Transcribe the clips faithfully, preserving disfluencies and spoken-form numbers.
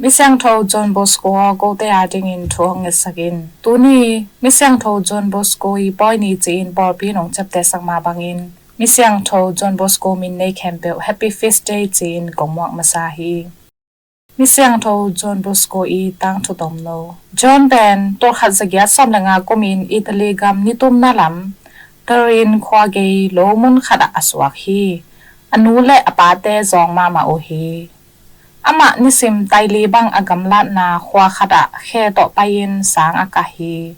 Misiangtho John Bosco aw, kote adingin thu hong ngetsak in. Tuni Misiangtho John Bosco i pawi ni ci-in pawlpi in hong ciaptehsak mah bangin Misiangtho John Bosco min nei khempeuh Happy Feast Day ci-in kong muak masa hi. Misiangtho John Bosco i tangthu tomno. John pen tul khat za giat sawm le nga kumin Italy gam nitumna lam Turin khua gei lo mun khatah a suak hi. A nu le a pate zawng mahmah uh hi. Amah nisim taili bang a gamlatna khua khatah khe tawh pai-in sang a kah hi.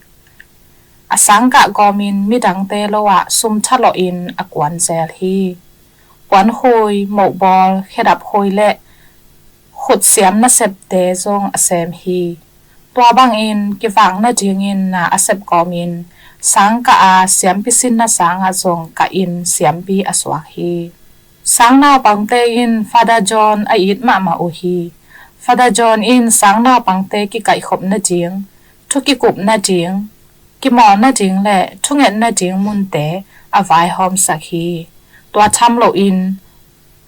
A sangkah kawmin midangte lo ah sum thalawhin a kuan zel hi. Puankhui, mohbawl, khedap khui le khutsiam nasepte zong a sem hi. Tua bangin kivak nadingin na a sep kawmin sangkah a siampi sinna sangah zong kahin siampi a suak hi. Sang naupangte in Father John a it mahmah uh hi. Father John in sang naupangte kikaihkhop nading, thu kikup nading, kimawl nading le thunget nading munte a vaihawmsak hi. Tua tham loin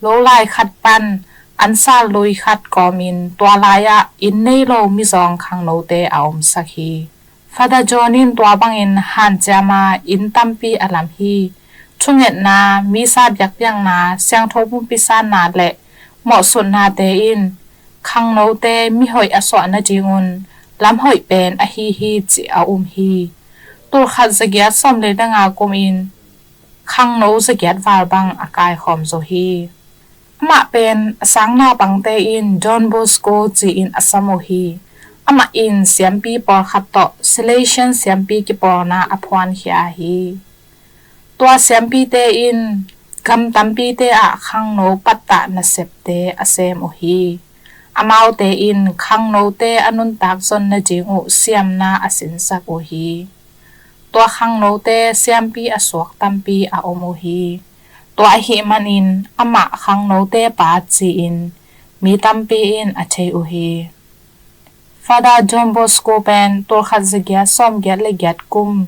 lo lai khat pan ansal lui khat kawmin tua lai-ah inn nei lo mizawng khangnote a omsak hi. Father John in tua bangin hanciama inn tampi a lam hi. Thungetna, misa biakpiakna, siangtho pumpi sanna le mawhsutnate in khangnote mihoih a suah nadingun lamhoih pen ahi hi cih a um hi. Tul khat za giat sawm le nga kumin khangno za giat val bang a kaikhawm zo hi. Amah pen a sang naupangte in Don Bosco ci-in a sam uh hi. Amah in siampi pawlkhat tawh Salesian siampi kipawlna a phuankhia hi. Tua siampite in gam tampite ah khangno pattah nasepte a sem uh hi. Amaute in khangnote a nuntak zon nading uh siamna a sinsak uh hi. Tua khangnote siampi a suak tampi a om uh hi. Tua ahih manin amah khangnote pa ci-in mi tampi in a thei uh hi. Father Don Bosco pen tul khat za giat sawm giat le giat kum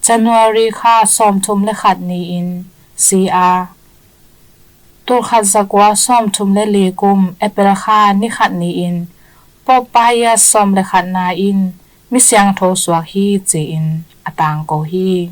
January kha sawmthum le khat ni-in si a, tul khat za kua sawmthum le li kum April kha ni khat ni-in Pope Pius sawm le khatna in misiangtho suak hi ci-in a tangko hi.